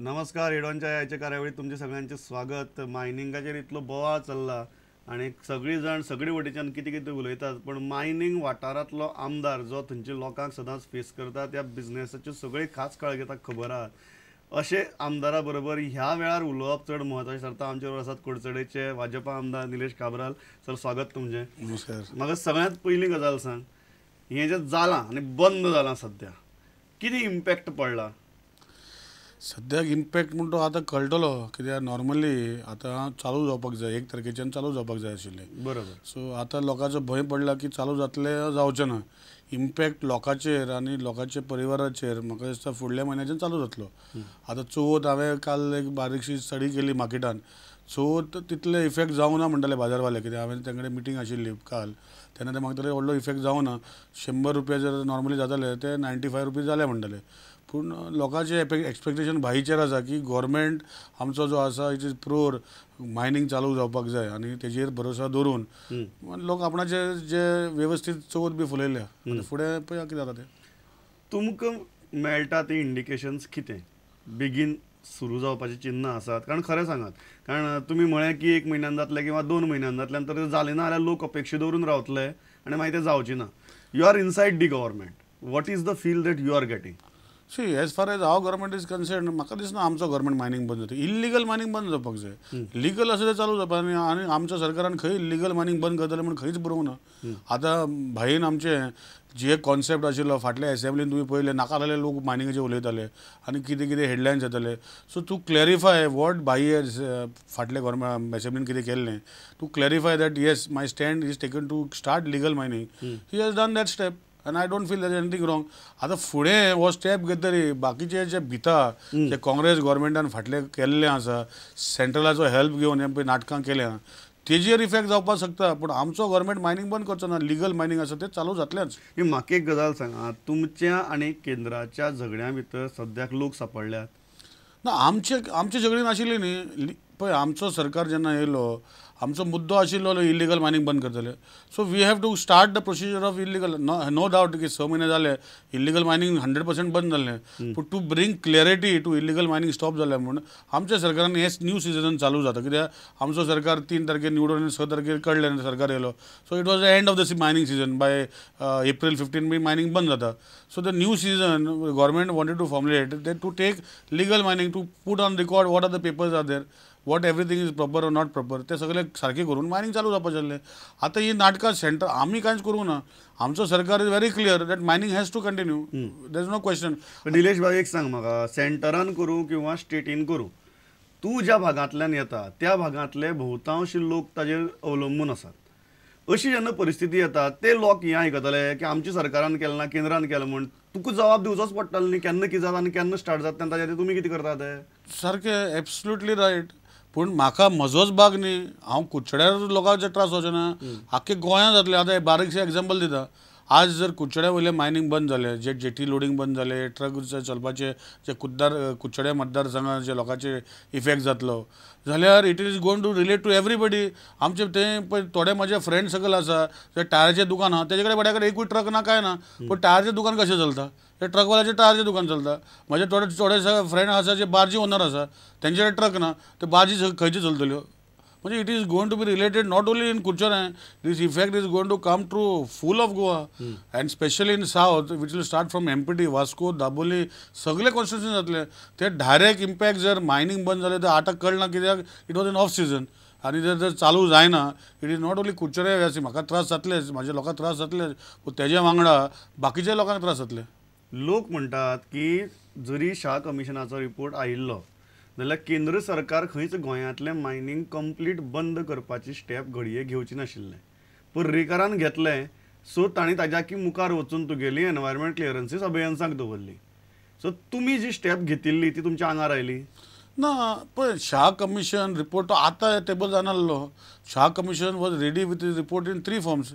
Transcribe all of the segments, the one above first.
नमस्कार, हेडॉनच्या आयच्या कार्यावळीत तुमचे सगळ्यांचे स्वागत. मायनिंगाचेर इतलो बोवाळ चल्ला आनी सगळीं जाण सगळी वटेच्यान कितें कितें उलयतात, पण मायनिंग वाठारांतलो आमदार जो थंयच्या लोकांक सदांच फेस करता, त्या बिजनेसाच्यो सगळी खास काळगेताक खबर आहा, अशें आमदारा बरोबर ह्या वेळार उलोवप चड म्हत्वाचें थारता. आमचे बरोबर आसात कुडचडेचे भाजपा आमदार निलेश काब्राल. सर, स्वागत तुमचें. नमस्कार. म्हाका सगळ्यांत पयलीं गजाल सांग, हें जें जालां आनी बंद जालां सद्या, कितें इम्पॅक्ट पडला? सद्याक इम्पॅक्ट म्हणटा तो आतां कळटलो, कित्याक नॉर्मली आतां चालू जावपाक जाय, 1 तारखेच्यान चालू जावपाक जाय आशिल्लें. बरोबर. सो आतां लोकांचो भंय पडला की चालू जातलें जावचें ना. इम्पॅक्ट लोकांचेर आनी लोकांच्या परिवाराचेर म्हाका दिसता फुडल्या म्हयन्याच्यान चालू जातलो. आतां चवथ, हांवें काल एक बारीकशी स्टडी केली मार्केटान, चवथ तितले इफेक्ट जावना म्हणटाले बाजारवाले, कित्याक हांवें तांचे कडेन मिटींग आशिल्ली काल, तेन्ना ते म्हाका व्हडलो इफेक्ट जावना. 100 रुपया जर नॉर्मली जाताले ते 95 रुपीज जाले म्हणटाले. पूण लोकांचे एक्सपेक्टेशन भाईचेर आसा की गोवोरमेंट आमचो जो आसा it is प्रोर मायनींग चालू जावपाक जाय आनी तेजेर भरोसा दवरून लोक आपणाचे जे वेवस्थीत चवथ बी फुलयल्या. आतां फुडें पळया कितें जाता तें. तुमकां मेळटा ती इंडिकेशन्स कितें बेगीन सुरू जावपाची चिन्नां आसात? कारण खरें सांगात, कारण तुमी म्हळें की 1 म्हयन्यान जातलें किंवा 2 म्हयन्यान जातलें, तर जालें ना जाल्यार लोक अपेक्षा दवरून रावतले आनी मागीर तें जावचें ना. You are inside the government, what is the feel that you are getting? See, as far as our government is concern, म्हाका दिसना आमचो गव्हर्मेंट मायनींग बंद जाता. इल्लिगल मायनींग बंद जावपाक जाय, लिगल आसा तें चालू जावपाक. आनी आमच्या सरकारान खंय इल्लिगल मायनींग बंद करतले म्हूण खंयच बरोवंक ना. आतां भाईन आमचे जे कॉन्सेप्ट आशिल्लो फाटल्या एसेंब्लीन तुमी पळयले, नाका जाल्ले लोक मायनिंगाचेर उलयताले आनी कितें कितें हेडलायन्स येताले. सो टू क्लॅरिफाय what भाई फाटल्या गव्हर्मेंट एसेंब्लीन कितें केल्लें, to clarify that yes my stand is taken to start legal mining, he has done that step and I don't feel there is anything wrong. आतां फुडें हो step घेतरी बाकीचे जे भिता जे काँग्रेस गव्हर्मेंटान फाटलें केल्लें आसा, सेंट्रलाचो हेल्प घेवन हें पळय नाटकां केल्यां, तेजेर इफेक्ट जावपाक शकता. पूण आमचो गव्हर्मेंट मायनींग बंद करचो ना, लिगल मायनींग आसा तें चालू जातलेंच. म्हाका एक गजाल सांगा, तुमच्या आनी केंद्राच्या झगड्यां भितर सद्याक लोक सांपडल्यात? ना, आमचे झगडी नाशिल्ली न्ही. पळय आमचो सरकार जेन्ना येयलो, आमचो मुद्दो आशिल्लो इल्लिगल मायनींग बंद करतले. So we have to start the procedure of illegal. No doubt की 6 म्हयने जाले इल्लिगल मायनींग 100% बंद जाल्लें, पूण to bring clarity to illegal mining stop जालें म्हूण आमच्या सरकारान हें न्यू सिजन चालू जाता. कित्याक आमचो सरकार 3 तारखेर निवडून आनी 6 तारखेर कडल्यान सरकार येयलो. So it was the end of the mining season. By April 15 B mining बंद जाता. So the new season government wanted to formulate to take legal mining, to put on record what are the papers are there, what everything is proper or not proper, ते सगळे सारकें करून mining चालू जावपाचें आसलें. आतां ही नाटकां सेंटर आमी कांयच करूंक ना. आमचो सरकार is very clear that mining has to continue, there is no question. Nilesh भाई, एक सांग म्हाका, सेंटरान करूं किंवा स्टेटीन करूं, तूं ज्या भागांतल्यान येता त्या भागांतले बहुतांश लोक ताजेर अवलंबून आसात. अशी जेन्ना परिस्थिती येता ते लोक हें आयकतले की आमच्या सरकारान केलें ना, केंद्रान केलें म्हूण तुका जबाब दिवचोच पडटलो न्ही, केन्ना कितें जाता आनी केन्ना स्टार्ट जाता तेन्ना ताजेर तुमी कितें करता ते? सारकें, एब्सोल्युटली रायट. पूण म्हाका म्हजोच भाग न्ही, हांव कुडचड्यार लोकांक त्रास जावचें ना, आख्खे गोंयांत जातलें. आतां एक बारीकशें एग्जाम्पल दिता, आज जर कुडचड्या वयलें मायनींग बंद जालें, जे जेटी लोडींग बंद जालें, ट्रक चलपाचे जे कुडचड्या मतदारसंघात जे लोकांचे इफेक्ट जातलो जाल्यार it is going to relate to everybody. आमचे ते पळय थोडे म्हजे फ्रेंड सर्कल आसा जे टायराचें दुकान आहा, तेजे कडेन बड्या कडेन एकूय ट्रक ना कांय ना, पूण टायराचें दुकान कशें चलता? ते ट्रकवाल्याचें टायराचें दुकान चलता. म्हजे थोडे थोडे फ्रेंड आसा जे बार्जी ओनर आसा, तेंचे कडेन ट्रक ना, ते बार्जी खंयची चलतल्यो? म्हणजे it is going to be related not only in Curchorem, this effect is going to come to full of Goa and specially in south, which will start from MPT, Vasco, Dabolim, सगळे constituency जातले. ते direct impact जर mining बंद जालें तर आतां कळना, कित्याक it was in off season आनी जर जर चालू जायना, it is not only Curchorem वासी, म्हाका त्रास जातलेच, म्हाज्या लोकांक त्रास जातलेच, पूण तेज्या वांगडा बाकीच्या लोकांक त्रास जातले. लोक म्हणटात की जरी शाह कमिशनाचो रिपोर्ट आयिल्लो जाल्यार केंद्र सरकार खंयच गोंयांतलें मायनींग कंप्लीट बंद करपाची स्टेप घडये घेवची नाशिल्लें, पर्रीकारान घेतलें, सो तांणी ताज्या मुखार वचून तुगेली एनवायरमेंट क्लियरन्सीस अबेयन्साक दवरली. सो तुमी जी स्टेप घेतिल्ली ती तुमच्या आंगार आयली ना? पळय, शाह कमिशन रिपोर्ट तो आतां table जाणारलो. Shah commission was ready with his report in 3 forms.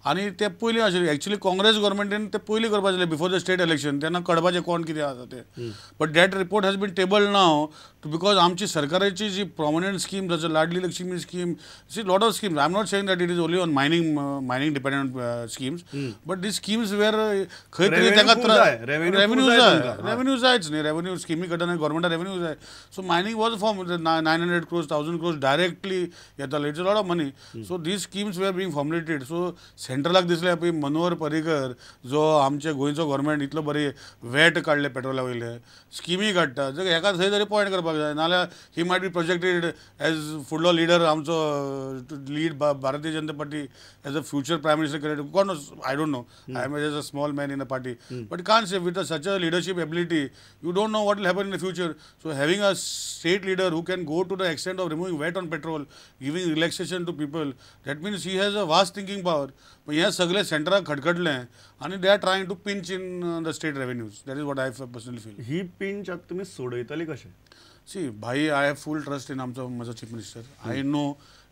आनी ते पयलीं आशिल्ले एक्चुअली काँग्रेस गव्हर्मेंटीन ते पयलीं करपाक जाय बिफोर the state election तेन्ना कळपाचें कोण कितें आसा तें. But that report has been tabled now because आमची सरकाराची जी प्रॉमिनंट स्कीम जसं Ladli Lakshmi scheme, see lot of schemes. I am not saying that it is only on mining dependent schemes, but these schemes were खंय तरी ताका revenue जाय, revenue जायच न्ही, रेवेन्यू स्किमी कडल्यान गव्हर्मेंटाक रेवेन्यू जाय. So mining was form 900 crores 1000 crores directly येताले. It's a lot of money. So these schemes were being formulated. So सेंट्रलाक दिसलें पळय मनोहर पर्रीकर जो आमचे गोंयचो गव्हर्मेंट इतलो बरें वेट काडले पेट्रोला वयले स्किमी काडटा, हेका थंय तरी पॉयंट करपाक जाय, नाल्यार he might be projected as फुडलो लिडर आमचो lead Bharatiya Janata Party as a future prime minister candidate. कोण I don't know, I am as a small man in a party, but can't say with such a leadership ability you don't know what will happen in the future. So having a state leader who can go to the extent of removing VAT on petrol, giving relaxation to people, that means he has a vast thinking power. पण हे सगळे सेंटराक खडखडलें आनी they are trying to pinch in the state revenues. That is what I personally feel. He pinch आतां तुमी सोडयतली कशें? C भाई, I have full trust in आमचो म्हजो chief minister. I know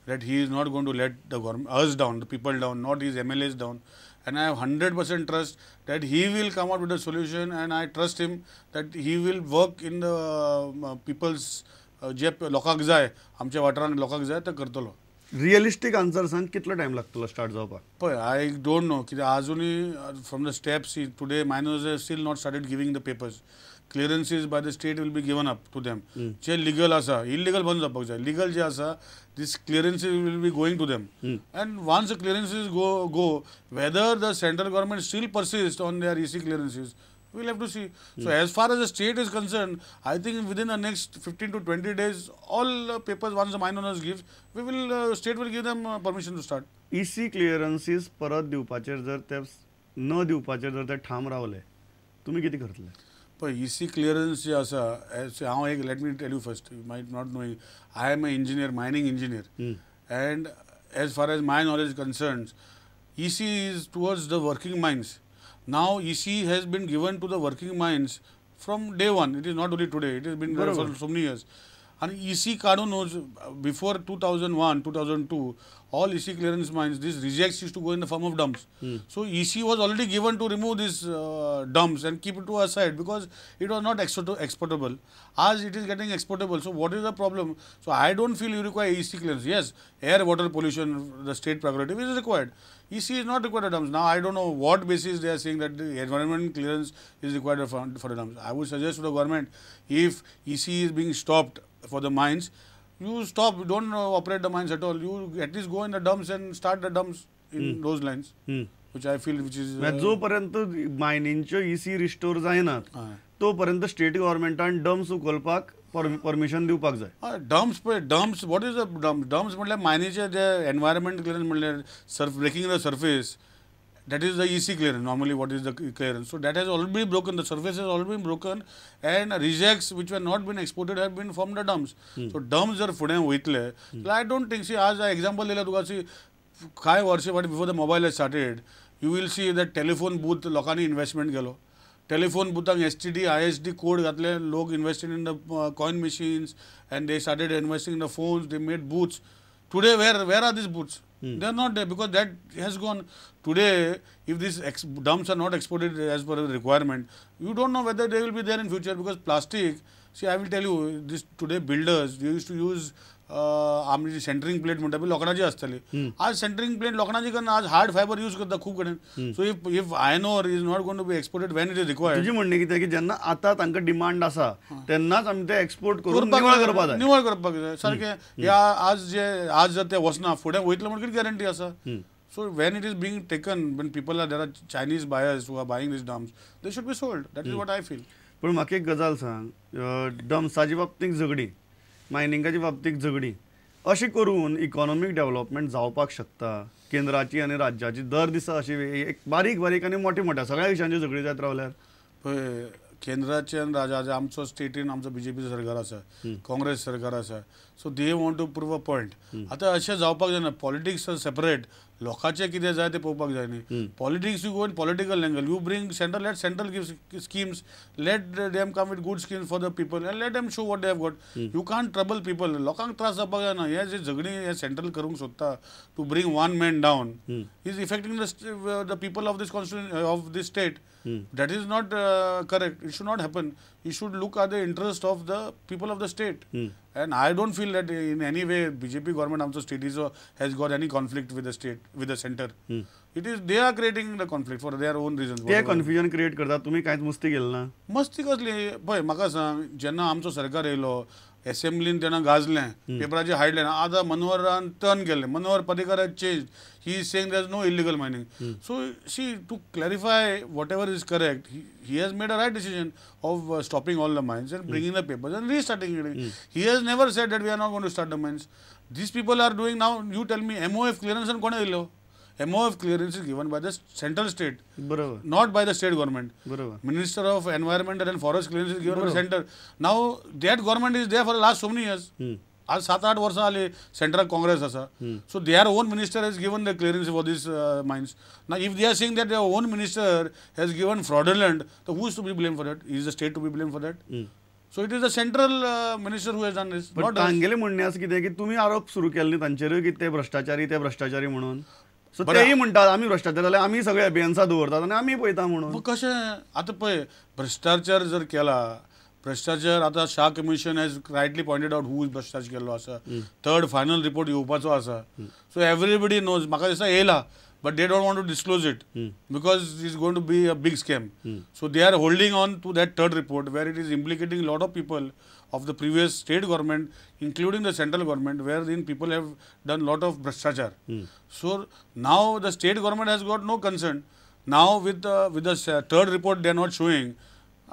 that he is not going to let the government us down, the people down, not his MLAs down. And I have 100% trust that he will come out with a solution, and I trust him that he will work in the people's जे लोकांक जाय, आमच्या वाठारांत लोकांक जाय ते करतलो. Realistic answer सांग, कितलो टायम लागतलो स्टार्ट जावपाक? पळय, I don't know कित्याक आजुनूय from the steps today miners still not started giving the papers. Clearances by the state will be given up to them. J legal आसा, इलिगल बंद जावपाक जाय, लिगल जे आसा these clearances will be going to them. And once the clearances go, whether the central government still persist on their EC clearances, we'll have to see. So as far as the state is concerned, I think within the next 15 to 20 days, all papers once the mine owners give, we will state will give them permission to start. EC clearances परत दिवपाचेर जर ते न दिवपाचेर जर ते ठाम रावले, तुमी कितें करतले? पळय, EC clearance जे आसा, हांव एक let me tell you first, you might not knowing, I am a engineer, mining engineer, and as far as my knowledge concerns, EC is towards the working mines. Now EC has been given to the working mines from day one. It is not only today, it has been there for so many years. And EC काडूनच before 2001, 2002, all EC clearance mines, these rejects used to go in the form of dumps. So EC was already given to remove these dumps and keep it to aside because it was not exportable. As it is getting exportable, so what is the problem? So I don't feel you require EC clearance. Yes, air, water pollution, the state prerogative is required. EC is not required for dumps. Now I don't know what basis they are saying that the environment clearance is required for the dumps. I would suggest to the government, if EC is being stopped for the mines, you stop, you don't operate the mines at all. You at least go in the dumps and start the dumps in those lines, which I feel which is... जोपर्यंत मायनिंगच्यो EC restore जायना तोपर्यंत state गव्हर्मेंटान dumps उखलपाक permission दिवपाक जाय. Dumps पळय, dumps, what is the dumps? Dumps म्हटल्यार मायनीचे जे environment clearance म्हणल्यार breaking the surface, that is the EC clearance. Normally what is the clearance? So that has already been broken, the surface has already been broken, and rejects which were not been exported have been formed the dumps. So dumps जर फुडें वयतले, I don't think, see आज example दिला तुका, see कांय वर्सां फाटीं before the mobile has started, you will see that telephone booth लोकांनी इन्वेस्टमेंट केलो. टेलिफोन बुथांक STD, ISD code घातले, लोक invested in the coin machines and they started investing in the phones, they made booths. Today where are these booths? They are not there because that has gone. Today, if these dumps are not exported as per the requirement, you don't know whether they will be there in future because plastic, see I will tell you, this today builders, they used to use आमची जी centering plate म्हणटा पळय लोखणाची आसताली, आज centering plate लोखणाची करना, आज hard fibre use करता खूब कडेन. So if iron ore is not going to be exported when it is required. तुजी म्हणणें कितें की जेन्ना आतां तांकां डिमांड आसा तेन्नाच आमी ते एक्सपोर्ट करून निवळ करपाक जाय. निवळ करपाक जाय सारकें. ह्या आज जे आज जर ते वचना फुडें वयतले म्हण कितें गॅरंटी आसा? So when it is being taken, when people are, there are Chinese buyers who are buying these dumps, they should be sold. That is what I feel. पूण म्हाका एक गजाल सांग, डम्प्साच्या बाबतींत झगडी, मायनिंगाच्या बाबतींत झगडी अशें करून इकॉनॉमीक डेव्हलपमेंट जावपाक शकता? केंद्राची आनी राज्याची दर दिसा अशी एक बारीक बारीक आनी मोठे मोठ्या सगळ्या विशयांची झगडी जायत रावल्यार? पळय, केंद्राचे आनी राज्याचे, आमचो स्टेटीन आमचो बीजेपी सरकार आसा, काँग्रेस सरकार आसा, so they want to prove a point. आतां अशें जावपाक जायना. Politics are separate, लोकांचें कितें जाय तें पळोवपाक जाय न्ही. Politics you go in political angle, you bring central, let central give schemes, let them come with good schemes for the people and let them show what they have got. You can't trouble people. लोकांक त्रास जावपाक जायना. हें जें झगडीं हें central करूंक सोदता to bring one man down is affecting the people of this constituency, of this state. That is not correct. It should not happen. You should look at the interest of the people of the state. And I don't feel that in any way BJP government आमचो स्टेटीचो has got any conflict with the state, with the centre. It is they are creating the conflict for their own reasons. ते confusion create करतात. तुमी कांयच मस्ती केली ना? मस्ती कसली? पळय म्हाका सांग, जेन्ना आमचो सरकार येयलो एसेंब्लीन तेन्ना गाजलें, पेपराचेर हाडलें. आतां मनोहरान टर्न केलें. Manohar Parrikar has change. He is saying there is no illegal mining. So see, to clarify whatever is correct, he has made a right decision of stopping all the mines and bringing the papers and restarting it. He has never said that we are not going to start the mines. These people are doing now. You tell me, MOF clearance कोणें दिलो? MOF clearance is given by the central state, बरोबर, not by the state government. बरोबर. Minister of Environment and Forest clearance is given by the center. Now that government is there for the last so many years. आज 7-8 वर्सां जाली central Congress आसा. So their own minister has given the clearance for this mines. Now if they are saying that their own minister has given fraudulent, so who is to be blamed for that? Is the state to be blamed for that? So it is the central minister who has done this. But तांगेलें म्हणणें आसा कितें की तुमी आरोप सुरू केले न्ही तांचेरूय की ते भ्रश्टाचारी, ते भ्रश्टाचारी म्हणून. सो तेय म्हणटात आमी भ्रश्टाचार जाल्यार आमी सगळे अभियन्सां दवरतात आनी आमी पळयता म्हणून. कशें आतां पळय, भ्रश्टाचार जर केला, भ्रश्टाचार आतां Shah commission has rightly pointed out who भ्रश्टाचार केल्लो आसा. थर्ड फायनल रिपोर्ट येवपाचो आसा. So everybody knows. म्हाका दिसता येयला, but they don't want to disclose it because it's going to be a big scam. So they are holding on to that third report where it is implicating lot of people of the previous state government, including the central government, wherein people have done lot of bhrashtachar. So now the state government has got no concern. Now with the third report they are not showing.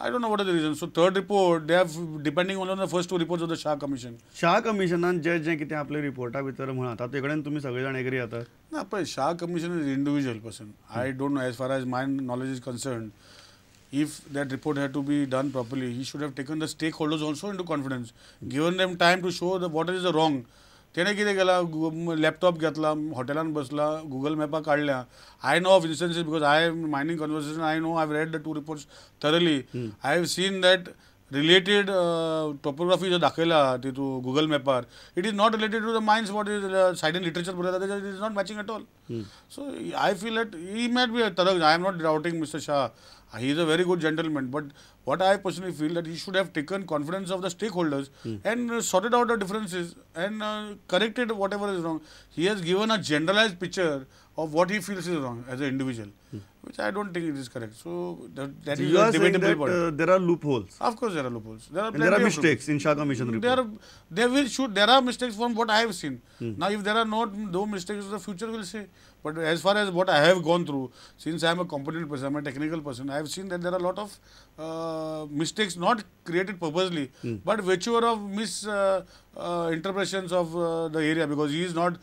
I don't know what is the reason. So third report, they have depending on the first two reports of the Shah Commission. Shah Commissionan जे जे कितें आपले रिपोर्टा भितर म्हळां तातूंत कडेन तुमी सगळे जाण agree जातात? ना, पळय, Shah Commission is individual person. I don't know, as far as my knowledge is concerned, if that report had to be done properly, he should have taken the stakeholders also into confidence, given them time to show the what is the wrong. तेणें कितें केलां, laptop घेतला, हॉटेलान बसला, Google मॅपां काडल्या. I know of instances because I am mining conversation. I know, I have read the two reports thoroughly. I have seen that related topography जो दाखयला तितू Google मॅपार, it is not related to the mines what is cited in literature बरयता तेजेर, it is not matching at all. So I feel that he might be a thorough. I am not doubting Mister Shah. He is a very good gentleman, but what I personally feel that he should have taken confidence of the stakeholders and sorted out the differences and corrected whatever is wrong. He has given a generalized picture of what he feels is wrong as an individual, which I don't think it is correct. So that is a debatable point. There are loopholes. Of course there are loopholes. There are, there are mistakes in Shah Commission report. There are mistakes from what I have seen. Now if there are not no mistakes, the future will say. But as far as what I have gone through, since I am a competent person, I am a technical person, I have seen that there are a lot of mistakes not created purposely, but virtue of misinterpretations of the area, because he is not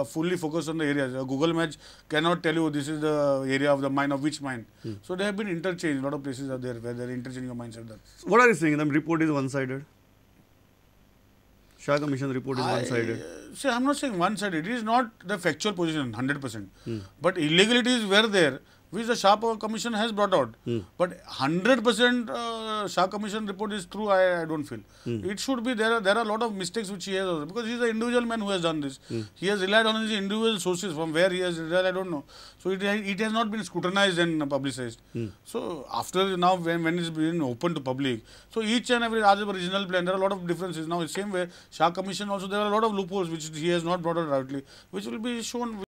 fully focused on the area. Google Maps cannot tell you this is the area of the mine, of which mine. So they have been interchanged. A lot of places are there where they are interchanging of mines have done. So what are you saying? The report is one-sided? Shah Commission report is one-sided. See, I am not saying one-sided. It is not the factual position, 100%. But illegalities were there, which the Shah Commission has brought out. But 100% Shah Commission report is true, I don't feel. It should be, there are a lot of mistakes which he has also, because he is an individual man who has done this. He has relied on his individual sources, from where he has relied, I don't know. So it has not been scrutinized and publicized. So after now, when it's been open to public, so each and every as a regional plan, there are a lot of differences. Now, the same way, Shah Commission also, there are a lot of loopholes which he has not brought out rightly, which will be shown.